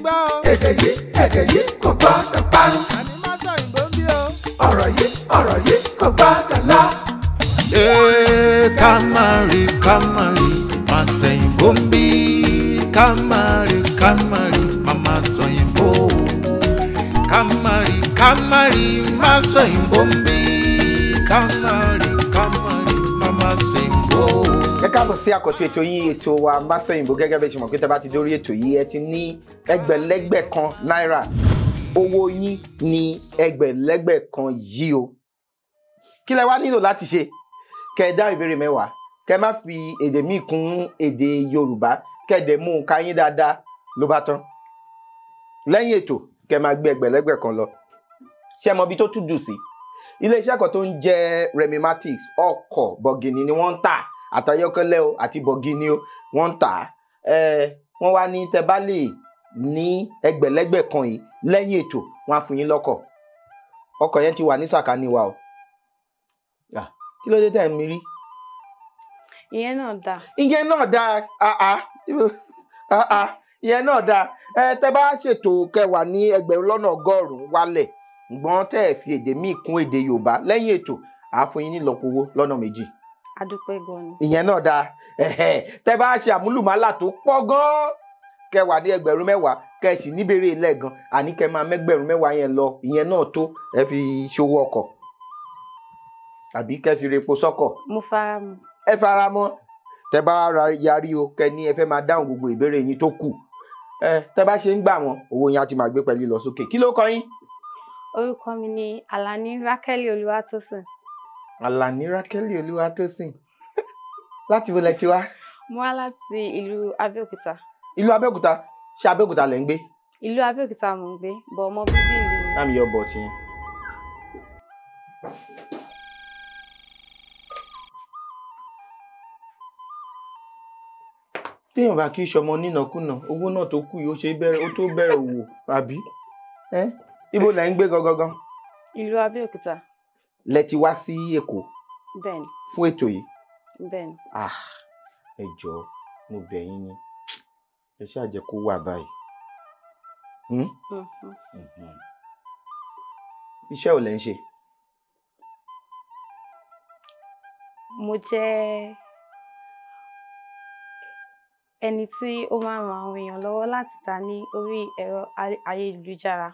Èdè yìí, èdè yìí kò gbọ́dọ̀ parun. Ọ̀rọ̀ yìí, ọ̀rọ̀ yìí kò gbọ́dọ̀ lọ. Ká má rí, ká má rí, má sẹ̀yìnbó ń bí. Ká má rí, ká má rí, má má sọ̀yìnbó. Ká má rí, ká má rí, má sọ̀yìnbó ń bí. Ká má rí, ká má rí, má má sẹ̀yìnbó. Ẹ káàbọ̀ sí àkọ́tún ètò yín, ètò wa Masòyìnbó. Gẹ́gẹ́ bẹ́ẹ̀ ṣe mọ̀ pé tẹ́ bá ti dórí ètò yìí, ẹ ti ní ẹgbẹ̀lẹ́gbẹ̀ kan náírà. Owó yín ní ẹgbẹ̀lẹ́gbẹ̀ kan yìí o. Kí lẹ wá nílò láti ṣe? Kẹ́ ẹ dá ìbéèrè mẹ́wàá, kẹ́ ẹ má fi èdè míì kún èdè Yorùbá, kẹ́ ẹ dẹ̀ mú un ká yín dáadáa ló bá tán. Lẹ́yìn ètò, kẹ́ ẹ máa gbé ẹgbẹ̀lẹ́gbẹ̀ kan lọ. Ṣé ẹ mọ ibi tó tún dùn sí? Iléeṣẹ́ kan tó ń jẹ́ Remimatics, ọkọ̀ bọ̀gìnì ni wọ́n ń tà, àtayọ́kẹ́lẹ́ o àti bọ̀gìnì o wọ́n ń tà. Wọ́n wá ní tẹ́ bá lè ní ẹgbẹ̀lẹ́gbẹ̀ kan yìí lẹ́yìn ètò, wọ́n á fún yín lọ́kọ̀. Ọkọ̀ yẹn ti wà ní sàkání wa o. Kí ló dé tẹ́ ń mi rí? Ìyẹn náà dáa. Ìyẹn náà dáa, ìyẹn náà dáa. Tẹ́ bá ṣètò kẹwàá ní 1,100,000 wálẹ̀, ǹgbọ́n tẹ́ ẹ̀ fi èdè míì kún èdè Yorùbá lẹ́yìn ètò, àá fún yín nílọ́po owó lọ́nà méjì. A dúpẹ́ gan ni. Ìyẹn náà dáa. Tẹ́ bá ṣe àmúlùmálà tó pọ̀ gan-an, kẹwàá ní 10,000, kẹ́ sì níbèrè ilẹ̀ gan, àní kẹ́ máa 10,000 yẹn lọ, ìyẹn náà tó ẹ fi ṣòwò ọkọ̀ àbí kẹ́ fi repo sọ́kọ̀. Mo fara mọ́. Ẹ fara mọ́. Tẹ́ bá yarí o, kẹ́ ní ẹ fẹ́ máa dáhùn gbogbo ìbéèrè yín tó kù. Tẹ́ bá ṣe ń gbà wọ́n, owó yín á ti máa gbé pẹ̀lú lọ sókè. Kí ló kọ yín? Orúkọ mi ni Àlàní Rákẹ́lì Olúwatósìn. Àlàní Rákẹ́lì Olúwatósìn. Láti wo lẹ ti wá? Mo wá láti ìlú Abẹ́òkúta. Ìlú Abẹ́òkúta? Ṣé Abẹ́òkúta lẹ ń gbé? Ìlú Abẹ́òkúta mò ń gbé, bọ̀ ọmọ bíbí ìlú mi. Láàmì yọ bọ̀ tiyín. Téèyàn bá kí sọmọ nínàkúnà, owó náà tó kù yóò ṣe bẹ̀rẹ̀, ó tó bẹ̀rẹ̀ òwò, àbí? Ibo lẹ ń gbé gangan? Ìlú Abẹ́òkúta. Lẹ ti wá sí Èkó? Bẹ́ẹ̀ni. Fún ètò yìí? Bẹ́ẹ̀ni. Ẹ jọ̀ọ́, mo bẹ̀ yín ni. Ẹ ṣáà jẹ́ kó wà báyìí. Iṣẹ́ wo lẹ ń ṣe? Mo jẹ́ ẹni tí ó máa ń ran àwọn èèyàn lọ́wọ́ láti tà ní orí ẹ̀rọ ayélujára.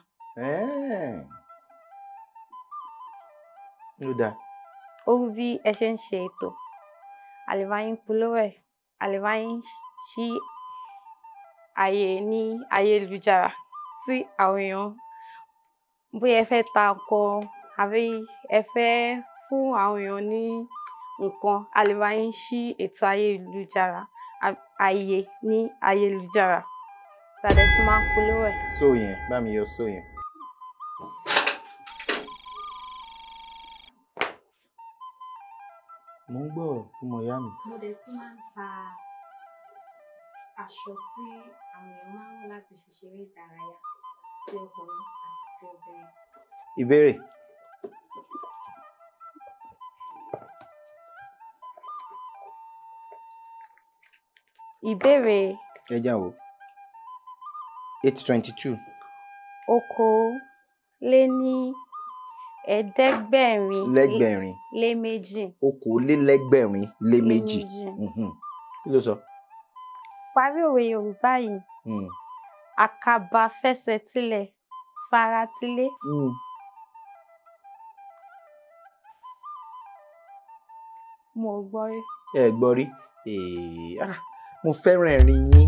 Ló dáa. Ó wú bí ẹ ṣe ń ṣe ètò, a lè máa yín polówó ẹ̀, a lè máa yín ṣí àyè ní ayélujára tí àwọn èèyàn, bóyá ẹ fẹ́ ta nǹkan àbí ẹ fẹ́ fún àwọn èèyàn ní nǹkan, a lè máa yín ṣí ètò ayélujára, àyè ní ayélujára. Tàdé tí máa ń polówó ẹ̀. So yẹn, bá mi yọ so yẹn. Mo ń gbọ́ ọmọ ìyá mi. Mo dẹ̀ tún máa ń ta aṣọ tí àwọn èèyàn máa ń wọ̀ láti fi ṣeré ìdárayá, ti ọkùnrin àti ti obìnrin. Ìbéèrè. Ìbéèrè. Ẹ já o. 822. 502. Lẹ́gbẹ̀rin. Lé méjì. 502. Kí ló sọ? Parí òwe Yorùbá yìí. Àkàbà fẹsẹ̀ tilẹ̀ fara tilé. Mo gbọ́ rí. Ẹ gbọ́ rí. Mo fẹ́ràn ẹ̀rín yín.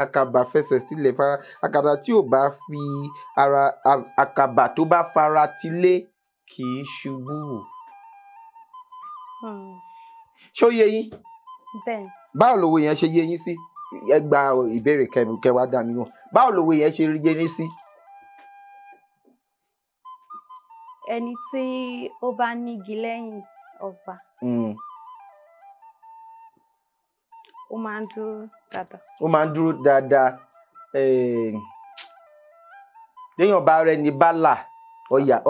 Àkàbà fẹsẹ̀ sílẹ̀ fara, àkàbà tí ò bá fi ara, àkàbà tó bá fara tilé kì í ṣubú. Ṣé ó yé yín? Bẹ́ẹ̀ni. Báwo lòwe yẹn ṣe yé yín sí? Ẹ gba ìbéèrè kẹwàá dá mi wọ̀n. Báwo lòwe yẹn ṣe yé yín sí? Ẹni tí ó bá nígi lẹ́yìn ọgbà. Ó máa ń dúró dáadáa. Ó máa ń dúró dáadáa. Téèyàn bá rẹni bá là,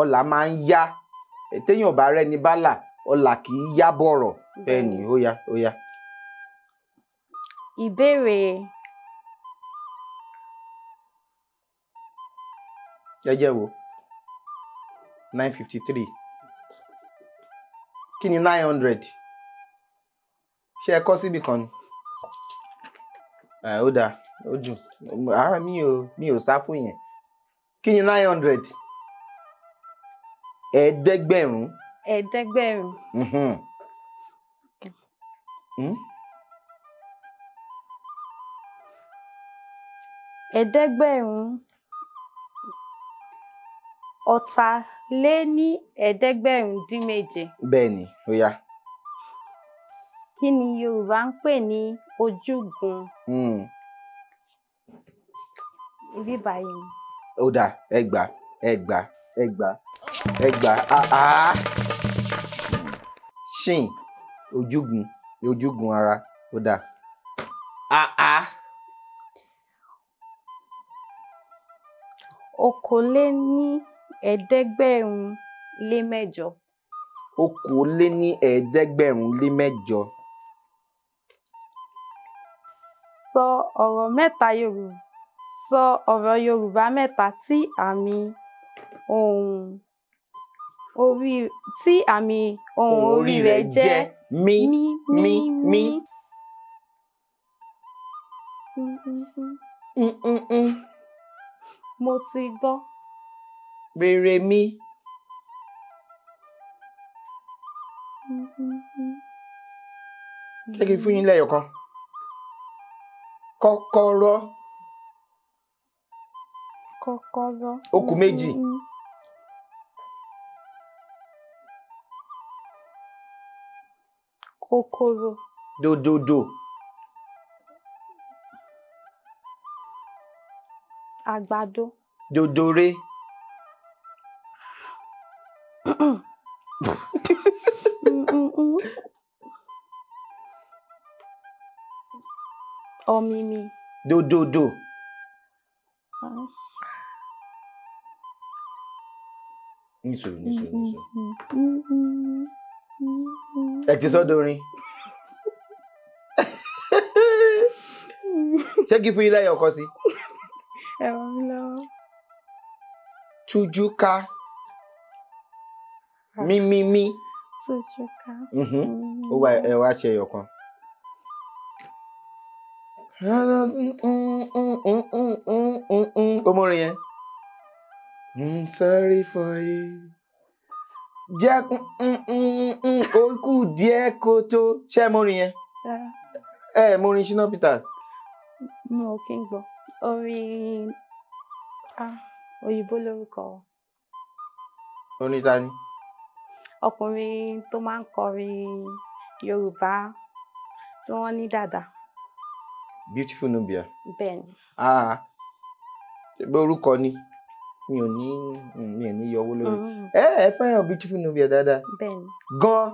ọlà máa ń yá. Téèyàn bá rẹni bá là, ọlà kì í yá bọ̀rọ̀. Bẹ́ẹ̀ ni, ó yá, ó yá. Ìbéèrè Ẹ jẹ́ wo 953. Kí ni 900? Ṣé ẹ kọ́ síbì kan ni? Ó dáa, ó dùn. Ara mi ò sá fún yẹn. Kí ni 900? Ẹ̀ẹ́dẹ́gbẹ̀rún. Ẹ̀ẹ́dẹ́gbẹ̀rún. Ẹ̀ẹ́dẹ́gbẹ̀rún 747. Bẹ́ẹ̀ ni, ó yá. Kí ni Yorùbá ń pè ní ojúgun? Ibi báyìí. Ó dáa, ẹ gbà, ẹ gbà, ẹ gbà, ẹ gbà. Àá ṣìn ojúgun, ojúgun ara. Ó dáa. Àá. 748. 748. Sọ ọ̀rọ̀ mẹ́ta Yorùbá. Sọ ọ̀rọ̀ Yorùbá mẹ́ta tí àmì ohùn orí rẹ̀ jẹ́ mí mí mí. Mo ti gbọ́. Rere mi. Ṣé kí n fún yín lẹ́yọ̀kan? Kọ́kọ́rọ́. Kọ́kọ́rọ́. Ó kù méjì. Kòkòrò. Dòdòdò. Àgbàdo. Dòdòrè. Ọ̀mìmì. Dòdòdò. Nísòro, nísòro, nísòro. Ẹ ti sọ́dọ̀ orin. Ṣé kí fún yín lẹ́yọ̀ ọkọ sí? Ẹ ràn mí lọ́wọ́. Tújúká. Mímímí. Tújúká. Ó wá, ẹ wá ṣe ẹyọ kan. Ó mọ́rin yẹn. I'm sorry for you. Jẹ́ ó kù díẹ̀ kó tó. Ṣé ẹ mọ́rin yẹn? Ẹ mọ́rin Shina Peters. Mo ò kí ń gbọ́. Orin òyìnbó lórúkọ. Orin ta ni? Ọkùnrin tó máa ń kọrin Yorùbá tí wọ́n ní dàda. Beautiful Nubia. Bẹ́ẹ̀ni. Ṣé orúkọ ni? Mi ò ní yọ owó lórí. Ẹ fẹ́ràn Beautiful Nubia dáadáa. Bẹ́ẹ̀ni. Gan.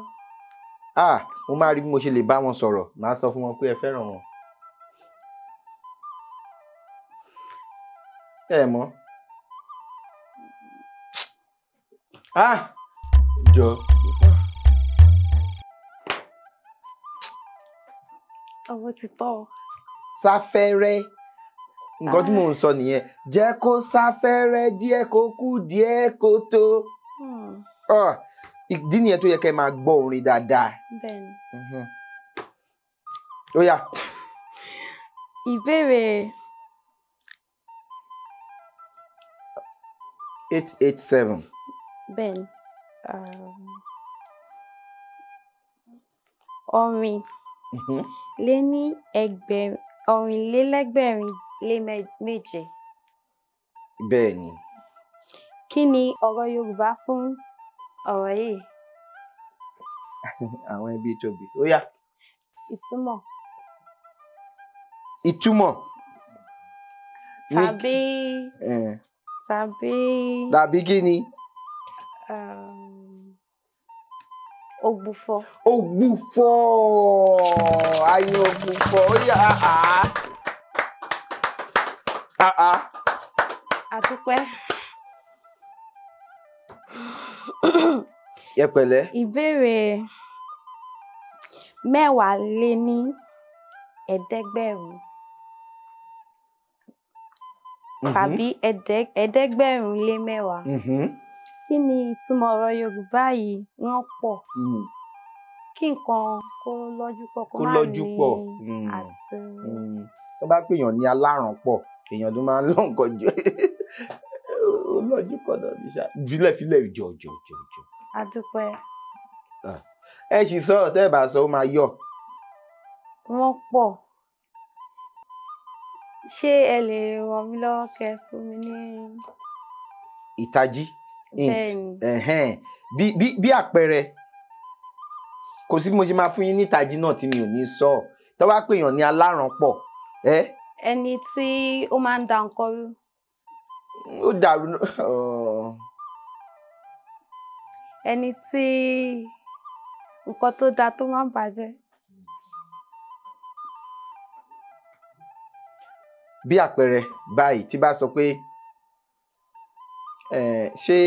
Mo máa rí bí mo ṣe lè bá wọn sọ̀rọ̀. Màá sọ fún wọn pé ẹ fẹ́ràn wọn. Ẹ mọ̀. Jọ. Owó ti tọ́. Sáfẹ́rẹ́. Nǹkan tí mò ń sọ nìyẹn. Jẹ́ kó sáfẹ́rẹ́ díẹ̀ kó kú díẹ̀ kó tó. Ìdí nìyẹn tó yẹ kẹ́ máa gbọ́ orin dáadáa. Bẹ́ẹ̀ni. Ó yá. Ìbéèrè 887. Bẹ́ẹ̀ni. Ọ̀rìn lé ní 747. Bẹ́ẹ̀ni. Kí ni ọ̀rọ̀ Yorùbá fún ọ̀rọ̀ yìí? Àwọn ẹbí tóbi. Ó yá. Ìtumọ̀. Ìtumọ̀. Tàbí. Tàbí. Tàbí kí ni? Ògbufọ̀. Ògbufọ̀. Ayé ògbufọ̀. Ó yá. Àdúpẹ́. Ẹ pẹ̀lẹ́. Ìbéèrè 710. tàbí 710. Kí ni ìtumọ̀ ọ̀rọ̀ Yorùbá yìí wọ́n pọ̀? Kí nǹkan kó lọ́jú pọ̀, kó má ní àti. Tó bá pèèyàn ní alárànpọ̀, èèyàn tó máa ń lọ nǹkan jù. Ó lọ́jú pọ̀ náà ní ṣá. Filẹ̀filẹ̀ jọ jọ jọ jọ. A dúpẹ́. Ẹ sì sọ tẹ́ ẹ bá sọ ó máa yọ. Wọ́n pọ̀. Ṣé ẹ lè ràn mí lọ́wọ́ kẹ́ fún mi ní. Ìtají. Bí àpẹẹrẹ, kò sí bí mo ṣe máa fún yín ní ìtají náà tí mi ò ní sọ. Tó bá pèèyàn ní alárànpọ̀. Ẹni tí ó máa ń da nǹkan rú. Ó dàrú. Ẹni tí nǹkan tó da tó máa ń bàjẹ́. Bí àpẹẹrẹ báyìí tí bá sọ pé ṣé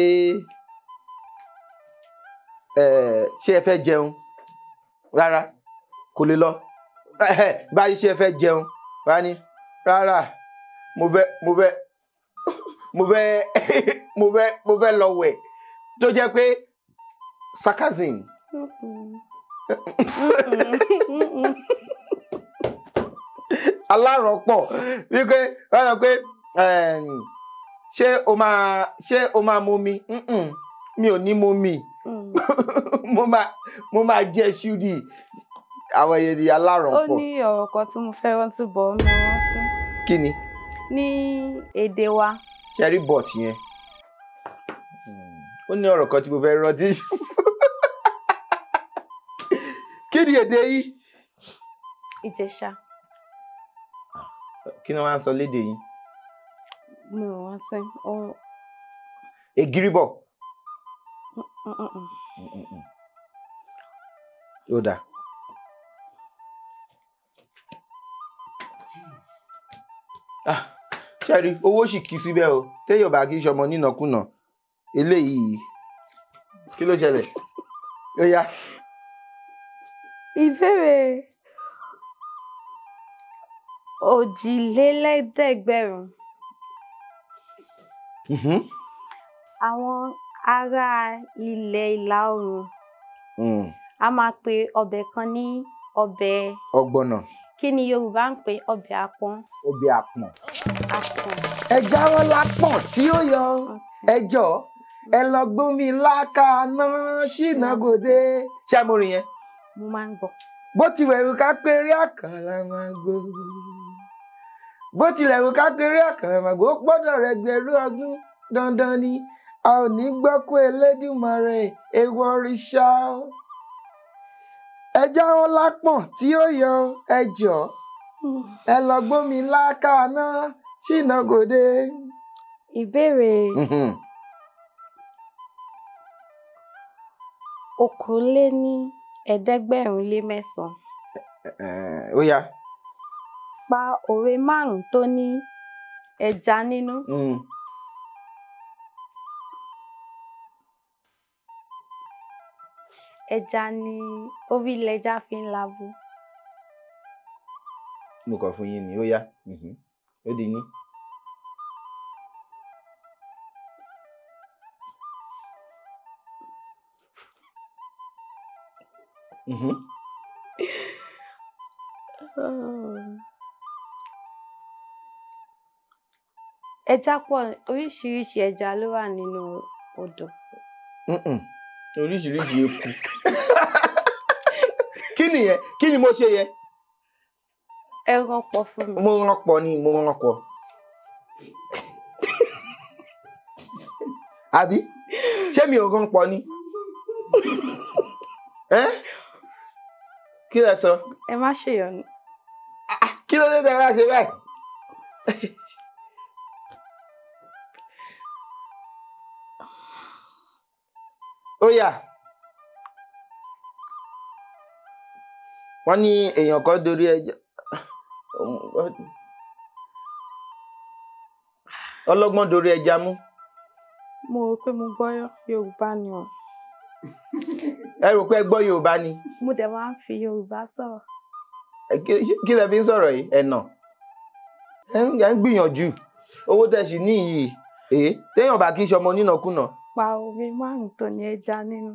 ẹ fẹ́ jẹun? Rárá, kò lè lọ. Báyìí ṣé ẹ fẹ́ jẹun? Wá ní rárá, mo fẹ́ lọ wẹ̀. Tó jẹ́ pé sarcasm. Alárọ̀pọ̀ wípé wọ́n sọ pé ṣé o máa mú mi? Mi ò ní mú mi. Mo máa jẹ ṣúdì. Àwọn èyí ni alárọ̀pọ̀. Ó ní ọ̀rọ̀ kan tí mo fẹ́ rántí bọ̀ mi rántí. Kí ni? Ní èdè wa. Cherry bot yẹn. Ó ní ọ̀rọ̀ kan tí mo fẹ́ rántí. Kí ni èdè yìí? Ìjẹ̀ṣà. Kí ni wọ́n á sọ lédè yìí? Mi ò rántí. Ègìrìbọ̀. Ó dáa. Ṣẹ́rí, owó sì kí síbẹ̀ o. Téèyàn bá kí ṣọmọ nínàkúnà. Eléyìí. Kí ló ṣẹlẹ̀? Ó yá. Ìbéèrè 7,400. Àwọn ará ilẹ̀ ìlà oòrùn a máa pe ọbẹ̀ kan ní ọbẹ̀ ọ̀gbọ̀nọ̀. Kí ni Yorùbá ń pè ọbẹ̀ àpọ̀n? Ọbẹ̀ àpọ̀n. Ẹ jáwọ́ lápọ̀n tí ó yọ. Ẹ jọ̀ọ́ ẹ lọ gbómi lákàná ṣìnà gòdè. Ṣé mo rìn yẹn? Mo máa ń gbọ́. Bó tilẹ̀ wù ká péré àkànlá máa gbó. Bó tilẹ̀ wù ká péré àkànlá máa gbó. Ó gbọ́dọ̀ rẹ̀ gbẹ̀rú ọdún dandan ni. A ò ní gbọ́ kó Elédùmarè èèwọ̀ òrìṣà o. Ẹ jáwọ́ lápọ̀n tí ó yọ. Ẹ jọ̀ọ́ ẹ lọ gbómi lákàná ṣìnà gòdè. Ìbéèrè 7,500. Ó yá. Pa òwe 5 tó ní ẹja nínú. Ẹja ni orí lẹja fi ń labu. Mo kàn fún yín ni, ó yá. Ó di ní. Ẹja pọ̀, oríṣiríṣi ẹja ló wà nínú odò. Oríṣiríṣi eku. Kí nìyẹn? Kí ni mo ṣe yẹn? Ẹ rán pọ̀ fún mi. Mo rán pọ̀ ni, mo rán pọ̀. Àbí? Ṣé mi ò rán pọ̀ ni? Kí lẹ sọ? Ẹ má ṣèyọnu. Kí ló dé tẹ́ wá ṣe báyìí? Ó yá. Wọ́n ní èèyàn kan dorí ẹja. Ọlọ́gbọ́n dorí ẹja mú. Mo rò pé mo gbọ́ Yorùbá ni o. Ẹ rò pé ẹ gbọ́ Yorùbá ni. Mo dẹ̀ máa ń fi Yorùbá sọ̀rọ̀. Kí lẹ fi ń sọ̀rọ̀ yìí? Ẹ̀nà. Ẹ ń gbìyànjú. Owó tẹ̀ sí ní yìí, èé téèyàn bá kí n ṣọmọ nínàkúnà. Pa omi márùn-ún tó ní ẹja nínú.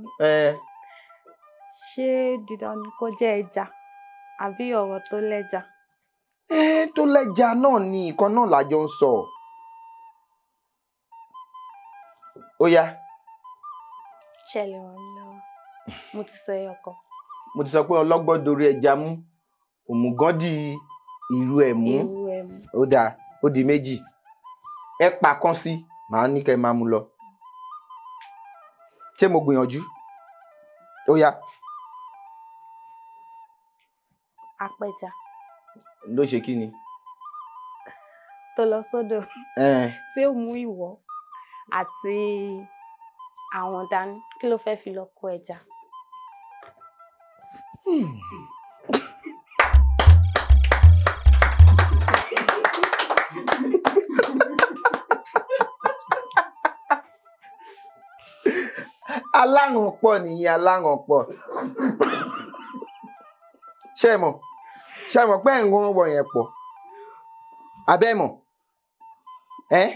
Ṣé dídán ni kó jẹ́ ẹja àbí ọ̀rọ̀ tó lẹ́ja? Tó lẹ́ja náà ni, ìkan náà lájọ ń sọ. Ó yá. Ṣé lè ràn mí lọ́wọ́? Mo ti sọ ẹyọ kan. Mo ti sọ pé ọlọ́gbọ́n dorí ẹja mú, òmùgọ̀ di ìrù ẹ̀ mú. Ó dáa, ó di méjì. Ẹ pa kan sí, màá ní kẹ́ máa mú lọ. Ṣé mo gbìyànjú? Ó yá. Apẹja. Ló ṣe kí ni? Tó lọ sódò. Tí ó mú ìwọ̀ àti àwọn dání, kí ló fẹ́ fi lọ kó ẹja? Alárùn pọ̀ nìyẹn, alárùn pọ̀. Ṣé mọ̀? Ṣé mọ̀ pé ẹ̀ ń wọ̀ yẹn pọ̀? Abẹ́ mọ̀? Ẹ́?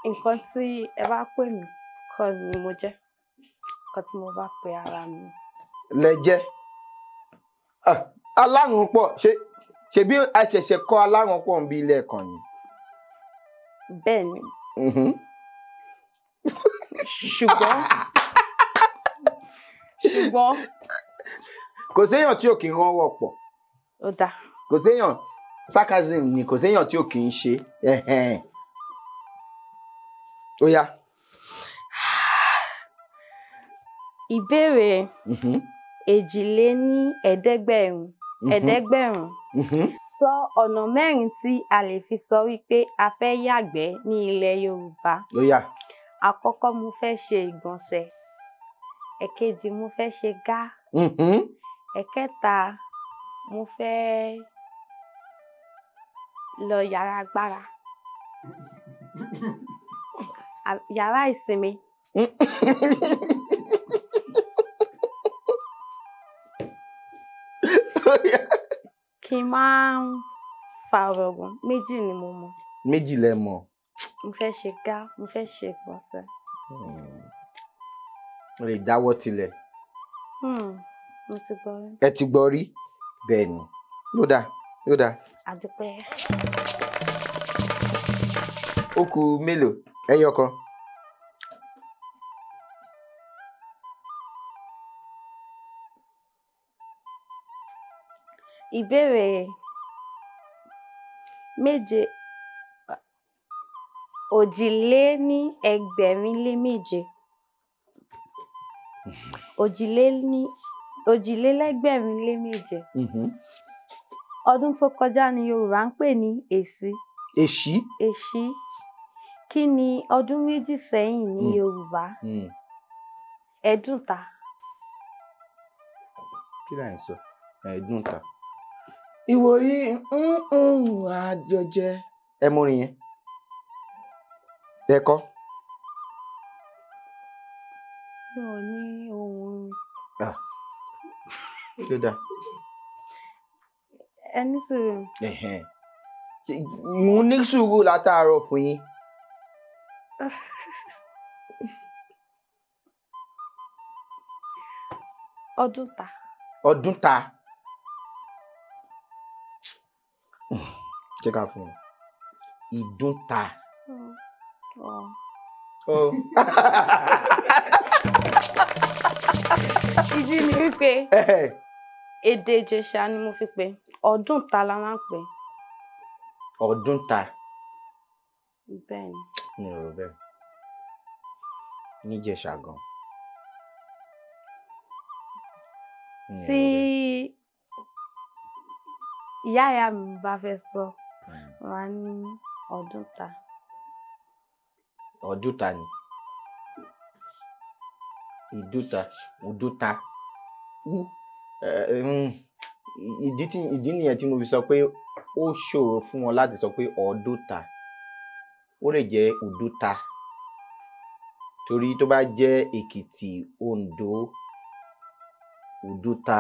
Nǹkan tí ẹ bá pè mí kọ́ ni mo jẹ́. Nǹkan tí mo bá pe ara mi. Lẹ jẹ́. Alárùn pọ̀. Ṣebí a ṣẹ̀ṣẹ̀ kọ́ alárùn pọ̀ ń bí ilé ẹ̀kọ́ ni? Bẹ́ẹ̀ ni. Ṣùgbọ́n kò séèyàn tí ò kì í ránwọ́ pọ̀. Ó dáa. Kò séèyàn, sarcasm ni, kò séèyàn tí ò kì í ṣe. Ó yá. Ìbéèrè ẹ̀ẹ́dẹ́gbẹ̀rún. Sọ ọ̀nà mẹ́rin tí a lè fi sọ wípé a fẹ́ yàgbẹ́ ní ilẹ̀ Yorùbá. Ó yá. Àkọ́kọ́, mo fẹ́ ṣe ìgbọ̀nsẹ̀. Ẹ̀kejì, mo fẹ́ ṣe gá. Ẹ̀kẹta, mo fẹ́ lọ yàrá agbára. Yàrá ìsinmi. Kí n máa ń fa ọ̀rọ̀ gùn, méjì ni mo mọ̀. Méjì lẹ mọ̀. Mo fẹ́ ṣe gá, mo fẹ́ ṣe ìgbọ̀nsẹ̀. O lè dáwọ́ tilẹ̀. Mo ti gbọ́ rí. Ẹ ti gbọ́ rí? Bẹ́ẹ̀ ni. Yóò dáa, yóò dáa. Àdúpẹ́. Ó kù mélòó? Ẹyọ kan. Ìbéèrè méje. 7,207. 7,207. Ọdún tó kọjá ni Yorùbá ń pè ní Èṣí. Èṣí? Èṣí. Kí ni ọdún méjì sẹ́yìn ní Yorùbá? Ẹ̀ẹ́dúnta. Kí là ń sọ? Ẹ̀ẹ́dúnta. Ìwòyí àjọjẹ. Ẹ mú orin yẹn. Ẹ kọ́. Mi ò ní ohun orin. Ló dáa. Ẹ ní sùúrù. Mo ní sùúrù látàárọ̀ fún yín. Ọdún ta. Ọdún ta. Ṣé ká fún un? Ìdún ta. Ìdí ni wípé èdè Ìjẹ̀ṣà ni mo fi pè, ọdún ta la máa ń pè. Ọdún ta. Bẹ́ẹ̀ ni. Mi ò rò bẹ́ẹ̀. Níjẹ̀ṣà gan. Tí ìyá ìyá mi bá fẹ́ sọ, wọ́n á ní ọdún ta. Ọdún ta ni. Ìdúta, òdúta. Ìdí nìyẹn tí mo fi sọ pé ó ṣòro fún wọn láti sọ pé ọdún ta. Ó lè jẹ́ òdúta. Torí tó bá jẹ́ Èkìtì, Oǹdó, òdúta.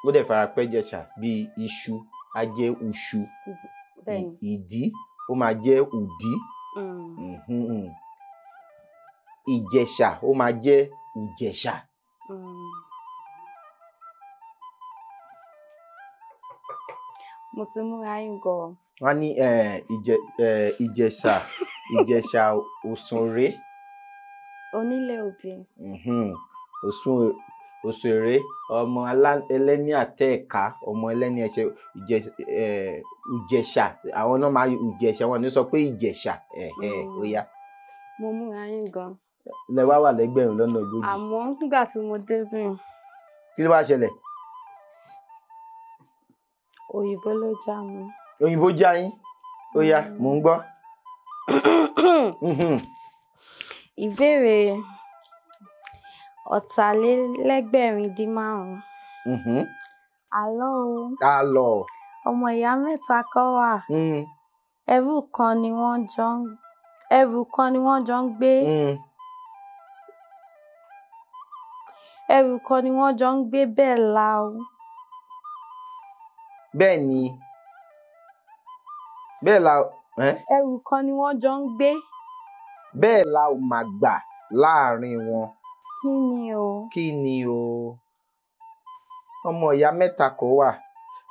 Ó dẹ̀ fara pẹ́ Ìjẹ̀ṣà bíi iṣu, á jẹ́ uṣu. Ìdí ó máa jẹ́ ùdí. Ìjẹ̀ṣà ó máa jẹ́ Ìjẹ̀ṣà. Mo ti múra yín gan. Wọ́n ní Ìjẹ̀ṣà Ìjẹ̀ṣà Òsùnré. Onílé obì. Òsùnré ọmọ ẹlẹ́ni àtẹ̀ẹ̀ká ọmọ ẹlẹ́ni ẹ̀ṣẹ̀ Ìjẹ̀ṣà àwọn náà máa Ìjẹ̀ṣà wọn ní sọ pé Ìjẹ̀ṣà ó yá. Mo múra yín gan. Lẹ wá wà lẹ́gbẹ̀rún lọ́nà ogójì. Àmọ́ nígbà tí mo débí. Kí ló wá ṣẹlẹ̀? Òyìnbó ló já mi. Òyìnbó já yín? Ó yá, mò ń gbọ́. Ìbéèrè 5. Àlọ́ o. Àlọ́. Ọmọ ìyá mẹ́ta kan wà. Ẹrù kan ni wọ́n jọ ń gbé. Ẹrù kan ni wọ́n jọ ń gbé bẹ́ẹ̀ la o. Bẹ́ẹ̀ ni. Bẹ́ẹ̀ la. Ẹrù kan ni wọ́n jọ ń gbé. Bẹ́ẹ̀ la ò mà gbà láàrin wọn. Kí ni o? Kí ni o? Ọmọ ìyá mẹ́ta kan wà,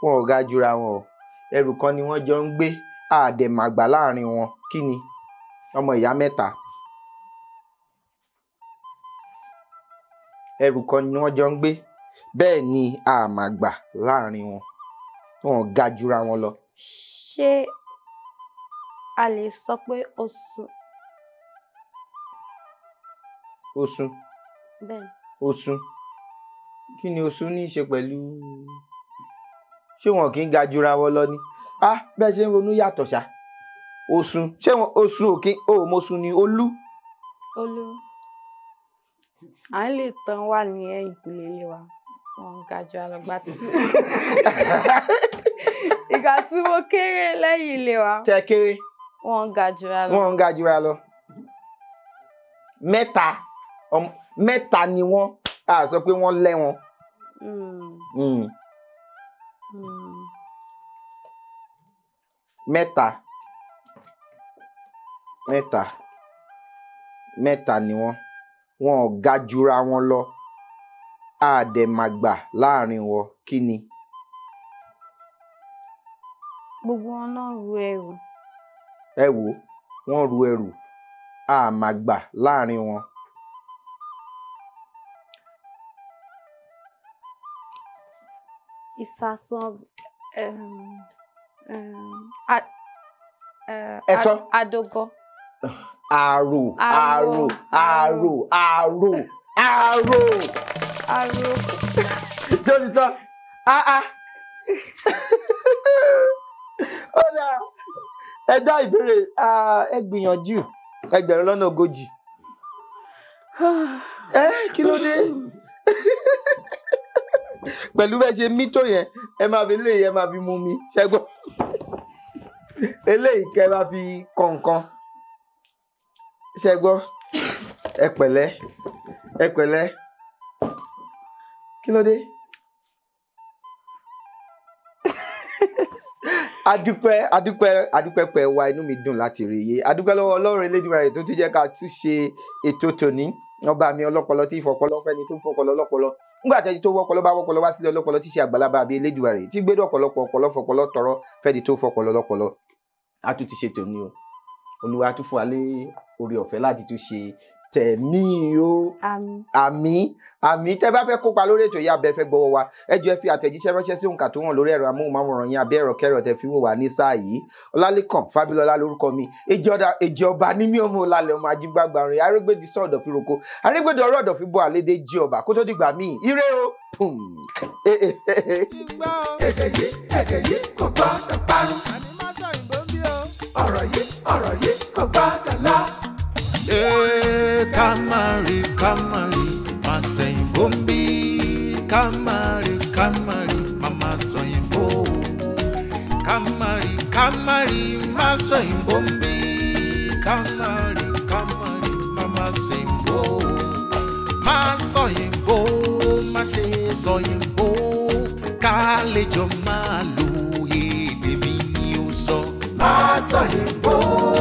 wọn ò ga jura wọn o. Ẹrù kan ni wọ́n jọ ń gbé, àdẹ̀màgbà láàrin wọn. Kí ni? Ọmọ ìyá mẹ́ta. Ẹrù kan ni wọ́n jọ ń gbé. Bẹ́ẹ̀ ni àmàgbà láàrin wọn. Wọn ò ga jura wọn lọ. Ṣé a lè sọ pé oṣù? Oṣù. Bẹ́ẹ̀ni. Oṣù. Kí ni oṣù ní í ṣe pẹ̀lú? Ṣé wọn kì í ga jura wọn lọ ni? Ah, bẹ́ẹ̀ ṣe ń ronú yàtọ̀ ṣá. Oṣù. Ṣé wọn oṣù ò kí o mo sùn ni Olú? Olú. À ń lè tán wà ní ẹ̀yìnkùlé ilé wa. Wọn ga jura lọ gbà tí. Ìgbà tí mo kéré lẹ́yìn ilé wa. Tẹ kéré. Wọ́n ga jura lọ. Wọ́n ga jura lọ. Mẹ́ta. Mẹ́ta ni wọ́n. A sọ pé wọ́n lẹ́ wọn. Mẹ́ta. Mẹ́ta. Mẹ́ta ni wọ́n. Wọn ò ga jura wọn lọ. Àdẹ̀màgbà láàrin wọn. Kí ni? Gbogbo wọn náà ru ẹrù. Ẹ wò, wọ́n ru ẹrù. Àmàgbà láàrin wọn. Ìsasùn Ẹ sọ. Adogo. Àrò àrò àrò àrò àrò. Àrò. Ṣé o ti tán? Ah ah. Ó dáa. Ẹ dá ìbéèrè, ẹ gbìyànjú. 40,000. Ẹ kí ló dé? Pẹ̀lú bẹ́ẹ̀ ṣe mí tó yẹn, ẹ máa fi léyìí, ẹ máa fi mú mi, ṣẹ́gbọ́n. Eléyìí kẹ́ máa fi kọ̀ọ̀kan. Ṣẹ́gbọ́n, ẹ pẹ̀lẹ́, ẹ pẹ̀lẹ́. Kí ló dé? Adúpẹ́ adúpẹ́ adúpẹ́ pẹ̀ wá, inú mi dùn láti rí iye. Adúpẹ́ lọ́wọ́ Ọlọ́run Elédùmarè tó tún jẹ́ ká tún ṣe ètò tòní. Ọba mi ọlọ́pọlọ tí ìfọpọlọ fẹ́ni tó ń fọpọlọ lọ́pọlọ. Nígbà tẹ́jú tó wọ́pọlọ bá wọ́pọlọ wá sílẹ̀ ọlọ́pọlọ tí ṣe àgbàlagbà àbí Elédùmarè tí gbédò ọ̀pọ̀lọpọ̀ ọpọlọ fọpọlọ tọrọ fẹ́ni tó fọpọlọ lọ́pọlọ. A tún ti ṣe tòní o. Olúwa tún fún wa lé oore ọ̀fẹ́ láti tún ṣe tẹ̀mí o. Àmín. Àmín. Tẹ́ bá fẹ́ kópa lórí ètò yìí, abẹ́ fẹ́ gbọ́wọ́ wa, ẹ jọ̀ọ́ ẹ fi àtẹ̀jíṣẹ́ ránṣẹ́ sí òǹkà tó hàn lórí ẹ̀rọ amóhùnmáwòrán yín àbí ẹ̀rọ kẹ́rọ tẹ́ fi wò wá ní sáà yìí. Ọlálékàn Fábílọ́lá lórúkọ mi. Èjì ọba ní mí ọmọ ọlálẹ̀ ọmọ ajígbàgbà rìn arégbèdì sọ̀dọ̀ fi roko arégbèdì ọ̀rọ̀ ọ̀dọ̀ fi bọ́ àlédè jí ọba kó tó dìgbà míì. Ire o. Èdè yìí kò gbọ́dọ̀ parun. Ọ̀rọ̀ yìí kò gbọ́dọ̀ lọ. Ká má rí má sẹ̀yìnbó ń bí. Ká má rí má má sọ̀yìnbó. Ká má rí má sọ̀yìnbó ń bí. Ká má rí má má sẹ̀yìnbó. Má sọ̀yìnbó, má ṣe sọ̀yìnbó. Ká lè jọ máa lo èdè mi ni ó sọ. sọ̀yìnbó.